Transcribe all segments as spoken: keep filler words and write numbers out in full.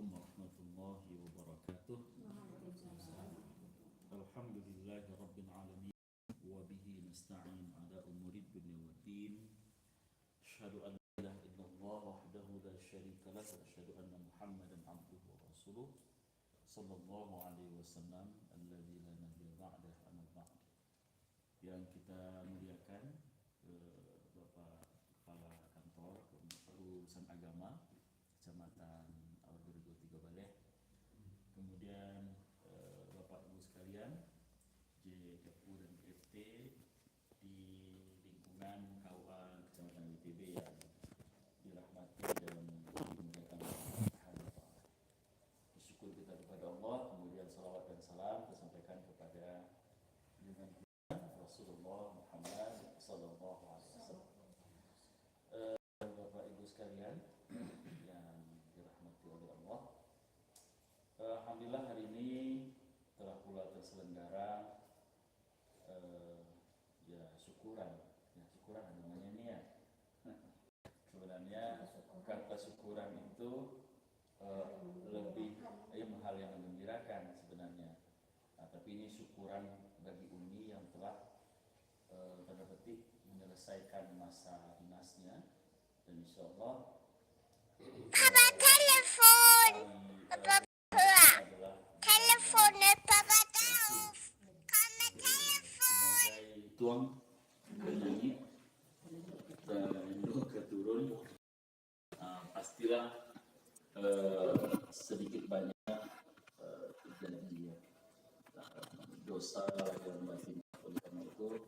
Warahmatullahi wabarakatuh. Alhamdulillahirabbil alamin. Wa bihi nasta'in ala umuri dunya waddin. Asyhadu an la ilaha illallah wahdahu la syarika lah, wa asyhadu anna Muhammadan abduhu wa rasuluh, sallallahu alaihi wasallam, alladzi la nabiyya ba'dah, amma ba'd. Yang kita muliakan, eh, Bapak Kepala Kantor Urusan Agama Kecamatan Awagarajo Tigo Baleh, kemudian, eh, Bapak Ibu sekalian, J F U dan J F T di lingkungan K U A Kecamatan W T B yang dirahmati dan dimuliakan oleh Allah Subhanahu wa Taala. Bersyukur kita kepada Allah, kemudian salawat dan salam kita sampaikan kepada junjungan kita Rasulullah Muhammad sallallahu alaihi wasallam. Eh, Bapak Ibu sekalian yang dirahmati oleh Allah, eh, alhamdulillah hari ini telah pula terselenggara, eh, ya, syukuran. Ya, syukuran namanya ini, ya. Sebenarnya kata syukuran itu, eh, lebih, eh, hal yang menggembirakan sebenarnya. Nah, tapi ini syukuran bagi Uni yang telah, eh, tanda petik menyelesaikan masa dinasnya, dan insyaallah, eh, Papa telepon. Hari, eh, Papa, ini adalah telepon, Papa tahu. Kamu telepon. Sebagai tuang penyanyi, eh, rindu ka turun. Ah, pastilah, eh, sedikit banyak, eh, terjadi, ya. Ah, dosa lahir dan batin. Oleh karena itu,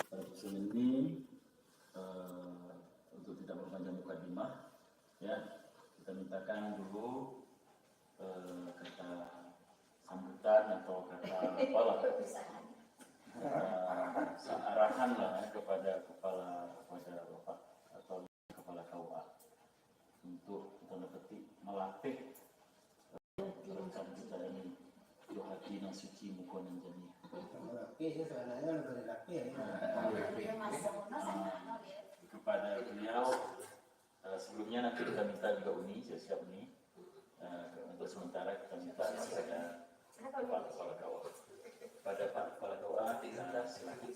pada kesempatan ini, eh, untuk tidak memperpanjang mukadimah, ya, kita mintakan dulu, eh, kata sambutan atau kata apalah, eh, arahan lah, ya, kepada kepala, kepada Bapak atau Kepala K U A untuk tanda petik melatih, eh, rekan kita ini, jo hati nan suci, muko nan janiah. Lapeh je sabananyo, lalu dari lapeh je. Ah, kepada beliau, eh, sebelumnya nanti kita minta juga Uni, siap-siap Uni, eh, untuk sementara kita minta kepada Pak Kepala K U A. Pada Pak Kepala K U A, di atas, silakan.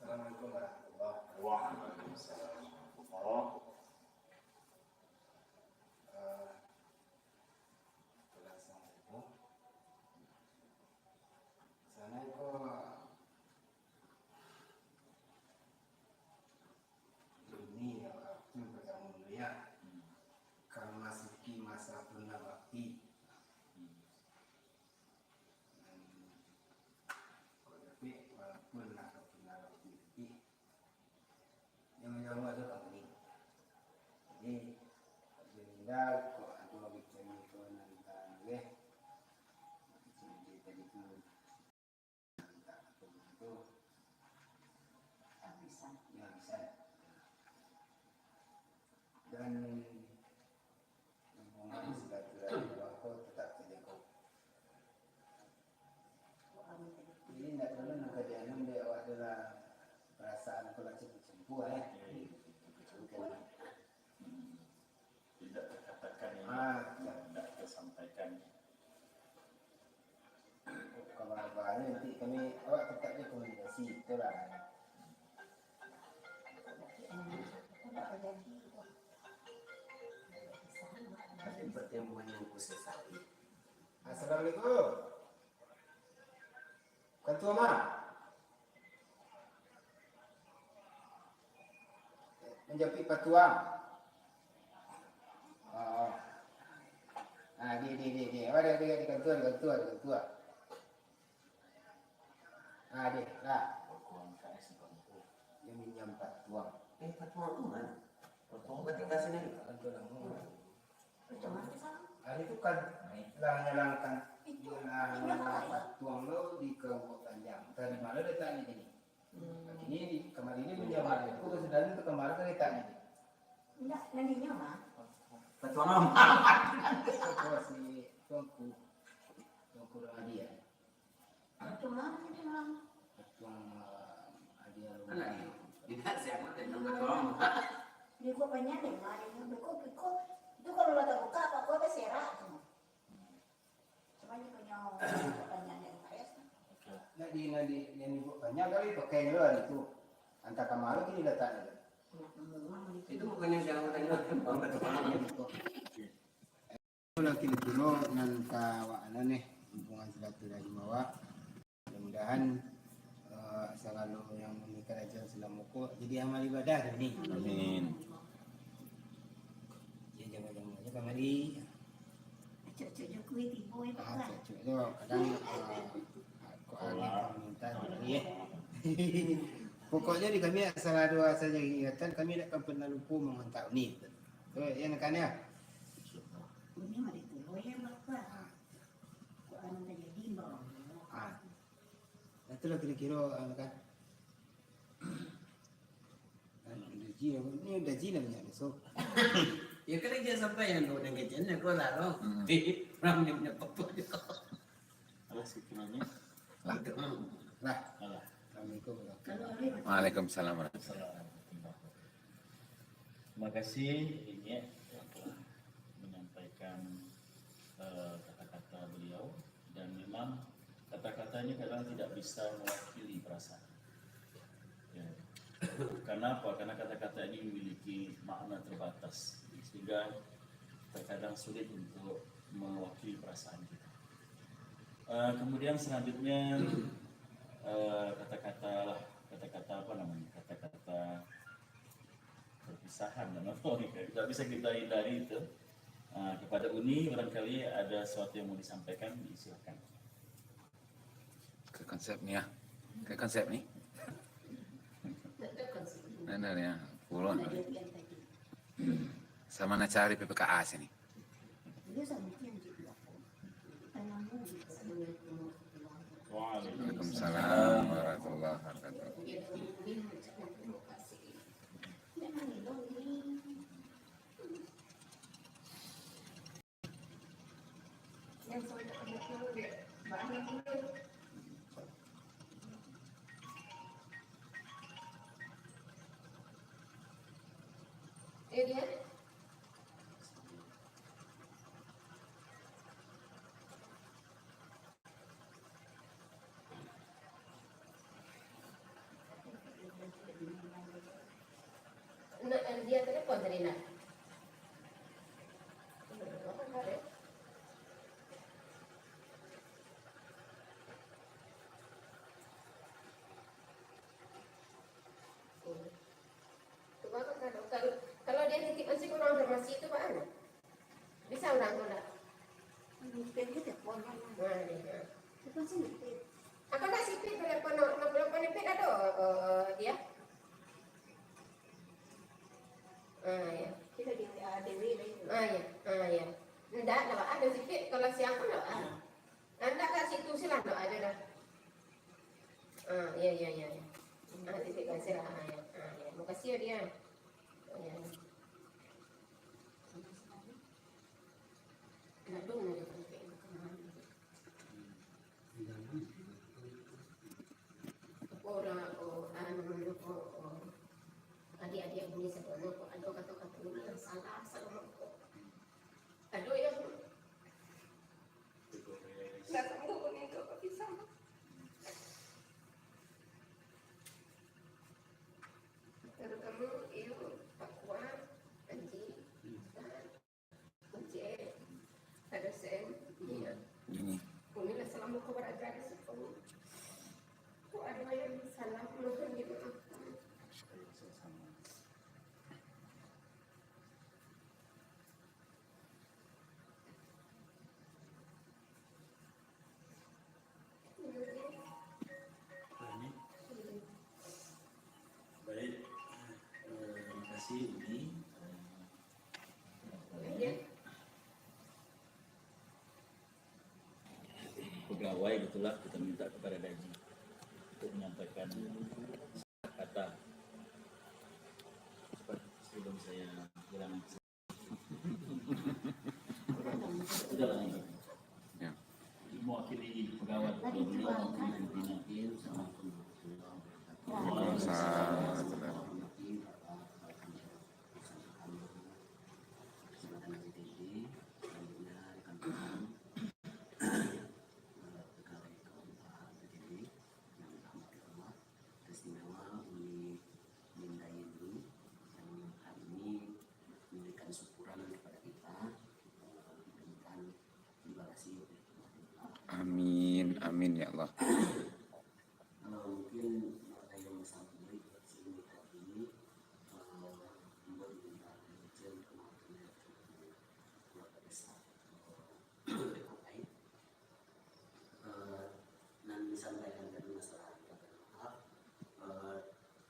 Assalamualaikum warahmatullahi wabarakatuh. Waalaikumsalam warahmatullahi wabarakatuh. Eh, assalamualaikum. Assalamualaikum. Ini yang aku pertama mulia. Ka masuki masa tunangan bakti. Kok dapek, walaupun lah kau tinggal waktu dapek, jangan jauah tu kau ni. Jadi, kok dia meninggal, kok ada orang cari kau nak minta, eh. Macam dia tadi tu, minta apa tu. Habisan. Ya, habisan. Dan hubungan silaturahmi awak ko tetap tajago. Jadi, indak perlu nan ka dianu dek awak tu lah, perasaan ko lah cempu-cempu, eh. Tidak terkatakan, ya. Ah, tidak tersampaikan. Kabar-kabarnya nanti kami, awak tetap je komunikasi, itulah. Ada pertemuan yang khusus hari. Assalamualaikum. Kantua ma? Manjapuik patuang. Oh. Ah, di, di, di, di. Awak di, di, di kantua, di kantua, di kantua. Ah, di, lah. Dia minjam patuang. Eh, patuang tu mana? Patuang tu tinggal sini. Kantua lama. Hari tu kan lah nyalangkan, lah nyalangkan patuang lo di Kabupaten Panjang. Dari mana letaknya ini? Hmm. Ini di, kamari ni menyamar aku ke sudah tu kamari ke letaknya ni. Indak, nantinya mah. Patuang lama. Patuang si Tuanku, Tuanku Ramadi, ya. Patuang lama, patuang lama. Patuang, eh, Adi Alun. Anak dia. Tidak, siapa yang nonton? Di kok banyak deh, mari nonton kok, kok. Itu kalau lah terbuka, apa kok ada serak tu? Cuma dia punya pertanyaan yang P S. Nak di, nak di, yang dibuat panjang kali, pakai dulu lah itu. Antah kamar lagi diletakkan. Itu bukannya siapa tanya, Bang, itu. Lah kiro-kiro nan ka awak anu nih, hubungan silaturahim awak. Mudah-mudahan, eh, sagalo yang mangecek aja salam pokok jadi amal ibadah tu ni. Amin. Jadi jama-jama aja kamari. Acok-acok Jokowi tibo ya, Pak. Ah, acok-acok tu kadang, eh, kok ada minta dulu ya. Pokoknya di kami asal ada saja ingatan, kami tak akan pernah lupa meminta ni. Tu yang kan ya. Ini mari tu, oh ya, Bapak. Ah. Kok anu tak jadi, Bang? Ah. Itulah kiro-kiro, anu kan. Kan, udah ji, ni udah ji lah banyak besok. Ya, kan dia sampai yang dua dan kecil ni, aku lah, loh. Hmm. Orang ni punya apa je. Alah, sekiranya. Lah. Lah. Alah. Assalamualaikum warahmatullahi wabarakatuh. Waalaikumsalam warahmatullahi wabarakatuh. Terima kasih, Inyiak, yang telah menyampaikan, eh, kata-kata beliau. Dan memang kata-kata ini kadang tidak bisa mewakili perasaan. Ya. Karena apa? Karena kata-kata ini memiliki makna terbatas, sehingga terkadang sulit untuk mewakili perasaan kita. Eh, kemudian selanjutnya, eh, kata-kata lah, kata-kata apa namanya? Kata-kata perpisahan dan apa, tidak bisa kita hindari itu. Eh, kepada Uni, barangkali ada sesuatu yang mau disampaikan, silakan. Ke konsep ni ya. Ke konsep ni. Benar ya. Pulang. Sama nak cari P P K A sini. Waalaikumsalam warahmatullahi wabarakatuh. Nak, eh, dia telepon tadi, nak. Kalau, kalau dia titip masih kurang informasi tu, Pak, anu? Bisa urang tu ndak? Nitip je telepon kan. Nah, ni, ha. Telepon sih nitip. Apo ndak sipit telepon, no, no, telepon sipit ado, eh, dia? Ah, ya. Kita di, ah, D W lah itu. Ah, ya. Ah, ya. Ndak, ndak ado sipit. Kalau siang pun ndak ado. Ah, ndak ka situ silah, ndak ado dah. Ah, ya, ya, ya, ya. Ah, sipit kan silah. Ah, ya. Ah, ya. Makasih ya, dia. Orang, oh, anu, oh, oh. Adik-adik bunyi sadono kok ado kato-kato yang salah, salah kok. Ado yang ndak sambuik bunyi tu, kok bisa. Terutama iyo, Pak Kuat, Anji, Ustaz, Encik, Pak Dosen, iya. Ini. Uni lah salamo ko baraja di siko. Kok ado yang salah, mohon dimaafkan. Baik, eh, terima kasih, Uni. Eh, pegawai, betulah kita minta kepada Daji untuk menyampaikan kata. Cepat, sebelum saya hilang. Sudahlah, ini. Ya. Mewakili pegawai. Waalaikumsalam. Eh, mungkin ada yang disampaikan sebelum ini, eh, ambo ingin berbicara tentang keluarga besar, eh, Depok lain. Eh, nan disampaikan tadi masalah minta maaf, eh,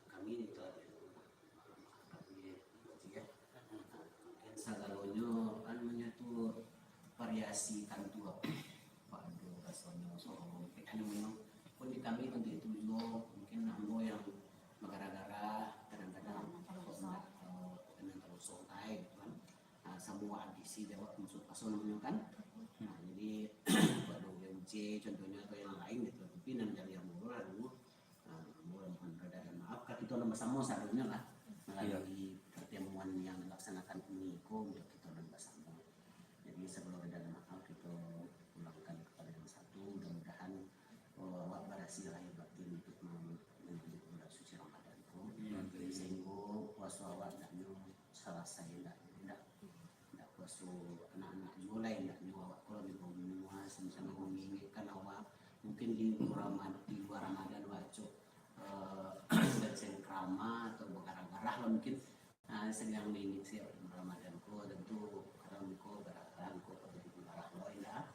kami minta dari rumah. Maaf, kami buat ya. Nah, mungkin sagalonyo, anunya tu variasi tantu apa. Pado rasonyo sorong, anu memang pun di kami untuk itu juo, mungkin ambo yang bagara-gara, kadang-kadang kok ndak, eh, kadang terusung tai gitu kan. Ah, samo ambisi jawab maksud paso namonyo kan. Nah, jadi buat W U J contohnyo atau yang lain gitu. Tapi nan dari ambo lah dulu, ah, ambo mohon reda dan maaf ka kito nan basamo sadonyo lah melalui pertemuan yang dilaksanakan ini ko untuk kito nan basamo. Jadi sabalum reda dan maaf kito pulangkan kepada yang satu, mudah-mudahan, oh, awak barasiah lahir batin untuk mem-, menyambut bulan suci Ramadan ko. Sehinggo puaso awak ndak nyo salasai, ndak, ndak, ndak puaso anak-anak juo lai, ndak nyo awak ko lah di bawah minua, samo-samo mangingekkan awak. Mungkin di luar Rama-, di luar Ramadan awak cok, eh, bersengkrama atau bagarah-garah lah mungkin. Ah, sadang mangingek Ramadan ko, tantu kadang ko bagarah ko jadi bagarah lo indak.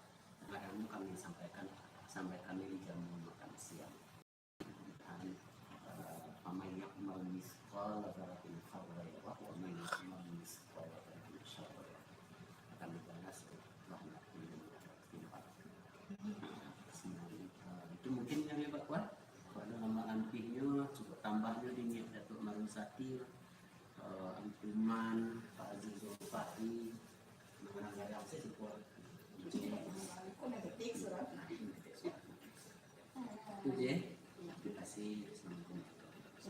Kadang kami sampaikan, sampai kami di jamu makan siang. Dan, eh, faman ya'mal mithqala dzarratin khairan yarah, wa man ya'mal mithqala dzarratin syarran yarah. Akan dibalas oleh Tuhan yang Maha Tinggi. Eh, itu mungkin yang hebat kuat. Kalau ada nama ampihnyo, cukup tambahnyo di niat Datuk Marun Sati, eh, Angkuman, Pak Aziz Zulfahri, nama-nama gadang saya cukup. Kau nak ketik surat? Itu je. Terima kasih. Assalamualaikum.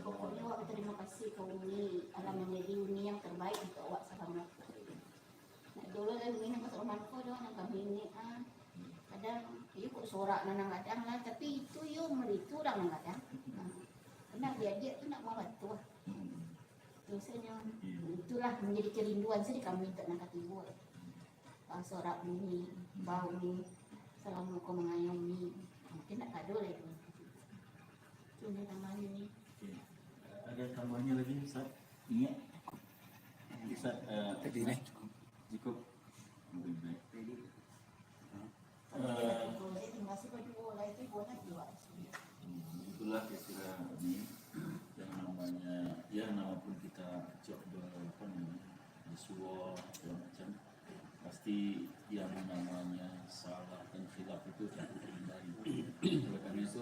Pokoknya awak terima kasih ka Uni, alah manjadi Uni yang terbaik untuk awak salamo. Nah, dulu kan Uni nang ka rumah ko doh, nang kami ni, ah, kadang, iyo kok sorak nan gadang lah, tapi itu yo meritu urang nan gadang. Nah, kena diadiak tu nak mambantu lah. Biasonyo, itulah manjadi kerinduan sajo kami untuak nan katigo. Basorak bunyi, bauni, salamo ko mangayomi, mungkin ndak ado lai tu. Kini namanya ni. Oke. Ada tambahannya lagi, Ustaz? Ingat? Ustaz, eh, Tadi ni. Cukup. Mungkin baik. Jadi, eh, Kalau saya tinggal sih berdua lah, itu boleh juga. Hmm, itulah kira-kira ini yang namanya, ya, nama pun kita cok ber-, apa namanya, bersuara, segala macam. Pasti yang namanya salah dan khilaf itu akan terhindari. Oleh karena itu,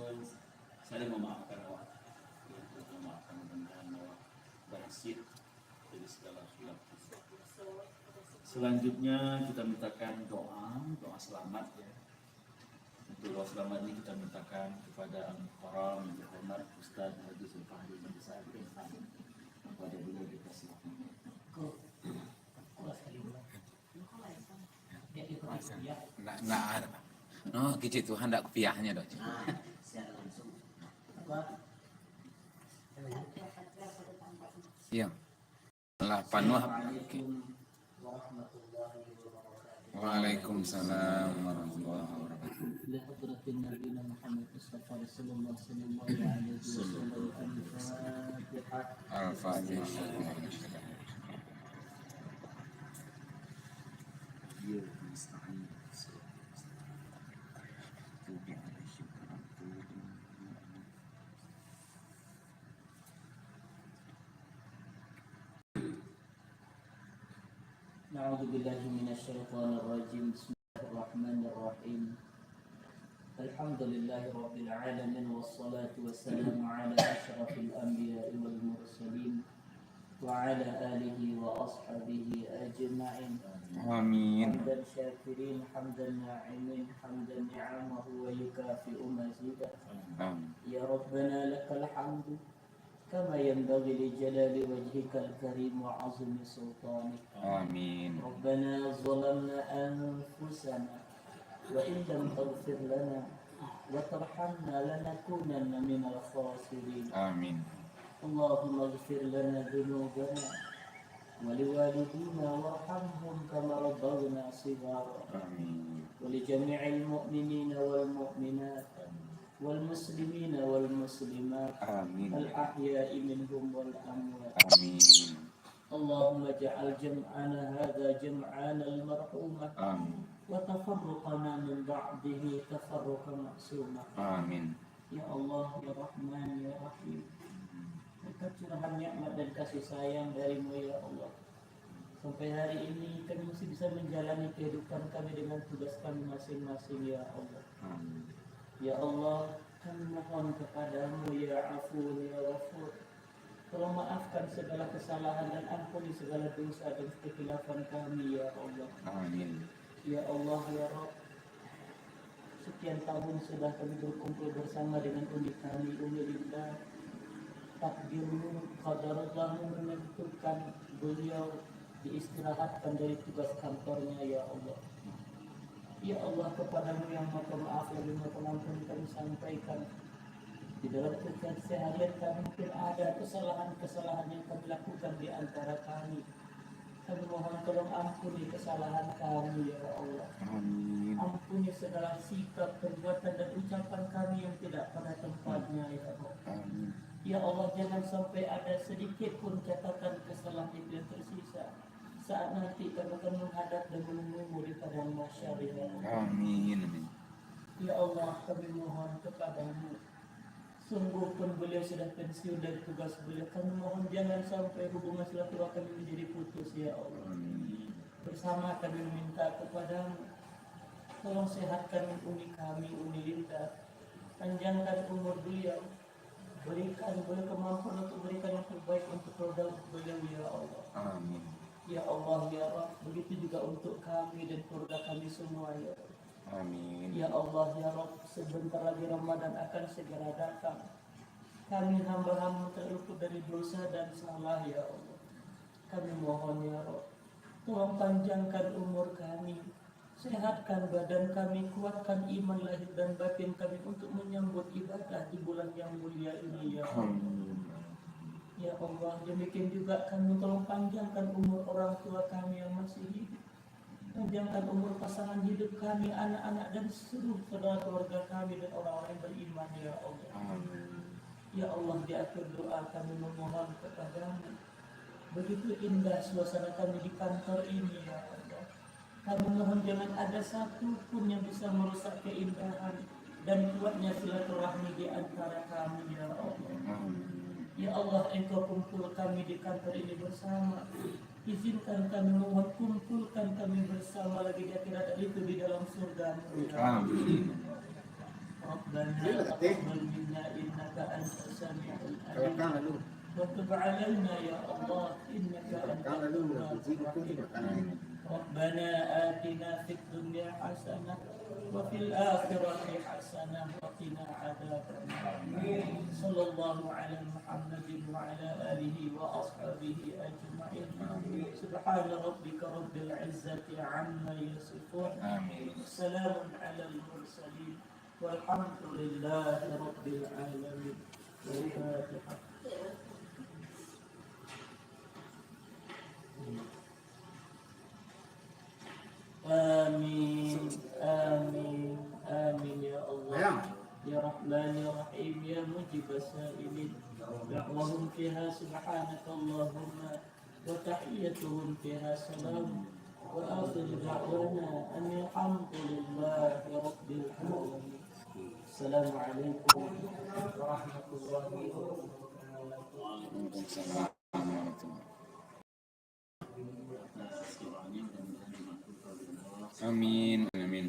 saling memaafkan awak. Ya, saling memaafkan, mudah-mudahan awak berhasil dari segala khilaf. Selanjutnya kita mintakan doa, doa selamat ya. Untuk doa selamat ini kita mintakan kepada Al-Muhtaram yang terhormat Ustaz Haji Zulfahri bin Sa'id bin Hamid. Kepada beliau kita silakan. Nak, nak ada, Pak. No, kecil Tuhan ndak kupiahnyo doh. Nah, silakan langsung. Apa? Iya. Lah panuah. Oke. Waalaikumsalam warahmatullahi wabarakatuh. Ila hadratin Nabiyina Muhammad Mustafa Rasulullah sallallahu alaihi wasallam. Al-Fatihah. Al-Fatihah. أعوذ بالله من الشيطان الرجيم. بسم الله الرحمن الرحيم. الحمد لله رب العالمين، والصلاة والسلام على أشرف الأنبياء والمرسلين، وعلى آله وأصحابه أجمعين. آمين. حمدا شاكرين، حمدا ناعمين، حمدا نعمه ويكافئ مزيده. آمين. يا ربنا لك الحمد كما ينبغي لجلال وجهك الكريم وعظيم سلطانك. آمين. ربنا ظلمنا أنفسنا وإن لم تغفر لنا وترحمنا لنكونن من الخاسرين. آمين. اللهم اغفر لنا ذنوبنا ولوالدينا وارحمهم كما ربونا صغارا. آمين. ولجميع المؤمنين والمؤمنات. آمين. والمسلمين والمسلمات. آمين. الأحياء منهم والأموات. آمين. اللهم اجعل جمعنا هذا جمعا مرحوما. آمين. وتفرقنا من بعده تفرقا معصوما. آمين. Ya Allah, ya Rahman, ya Rahim. Berkat curahan nikmat dan kasih sayang dari-Mu, ya Allah. Sampai hari ini, kami masih bisa menjalani kehidupan kami dengan tugas kami masing-masing, ya Allah. Amin. Ya Allah, kami mohon kepada-Mu, ya Afuwun, ya Ghafur. Tolong maafkan segala kesalahan dan ampuni segala dosa dan kekhilafan kami, ya Allah. Amin. Ya Allah, ya Rabb. Sekian tahun sudah kami berkumpul bersama dengan uni kami, Umi Linda. Takdir-Mu, qadarullah-Mu menentukan beliau diistirahatkan dari tugas kantornya, ya Allah. Ya Allah, kepada-Mu yang Maha Pemaaf lagi Maha Pengampun kami sampaikan. Di dalam keseharian kami mungkin ada kesalahan-kesalahan yang kami lakukan di antara kami. Kami mohon tolong ampuni kesalahan kami, ya Allah. Amin. Ampuni segala sikap, perbuatan, dan ucapan kami yang tidak pada tempatnya, ya Allah. Amin. Ya Allah, jangan sampai ada sedikit pun catatan kesalahan itu yang tersisa saat nanti kami akan menghadap dan menemui-Mu di padang mahsyar, ya Allah. Amin, amin. Ya Allah, kami mohon kepada-Mu. Sungguh pun beliau sudah pensiun dari tugas beliau. Kami mohon jangan sampai hubungan silaturahmi menjadi putus, ya Allah. Amin. Bersama kami meminta kepada-Mu, tolong sehatkan uni kami, Umi Linda. Panjangkan umur beliau. Berikan beliau kemampuan untuk berikan yang terbaik untuk keluarga beliau, ya Allah. Amin. Ya Allah, ya Rabb, begitu juga untuk kami dan keluarga kami semua, ya Allah. Amin. Ya Allah, ya Rabb, sebentar lagi Ramadan akan segera datang. Kami hamba-Mu tak luput dari dosa dan salah, ya Allah. Kami mohon, ya Rabb, tolong panjangkan umur kami, sehatkan badan kami, kuatkan iman lahir dan batin kami untuk menyambut ibadah di bulan yang mulia ini, ya Allah. Amin. Ya Allah, demikian juga kami tolong panjangkan umur orang tua kami yang masih hidup. Panjangkan umur pasangan hidup kami, anak-anak, dan seluruh saudara keluarga kami dan orang-orang yang beriman, ya Allah. Amin. Ya Allah, di akhir doa kami memohon kepada-Mu. Begitu indah suasana kami di kantor ini, ya Allah. Kami mohon jangan ada satu pun yang bisa merusak keindahan dan kuatnya silaturahmi di antara kami, ya Allah. Amin. Ya Allah, Engkau kumpul kami di kantor ini bersama. Izinkan kami, mohon, kumpulkan kami bersama lagi di akhirat itu di dalam surga-Mu, ya Allah. Amin. ربنا تقبل منا إنك أنت السميع العليم. وتب علينا يا الله إنك أنت التواب الرحيم. ربنا آتنا في الدنيا حسنة وفي الآخرة حسنة وقنا عذاب النار. صلى الله على محمد وعلى آله وأصحابه أجمعين. سبحان ربك رب العزة عما يصفون. آمين. سلام على المرسلين. والحمد لله رب العالمين. الفاتحة. آمين، آمين، آمين يا الله. يا رحمن يا رحيم يا مجيب السائلين. دعواهم فيها سبحانك اللهم وتحيتهم فيها سلام. وآخر دعوانا أن الحمد لله رب العالمين. السلام عليكم ورحمة الله وبركاته. Amin, amin.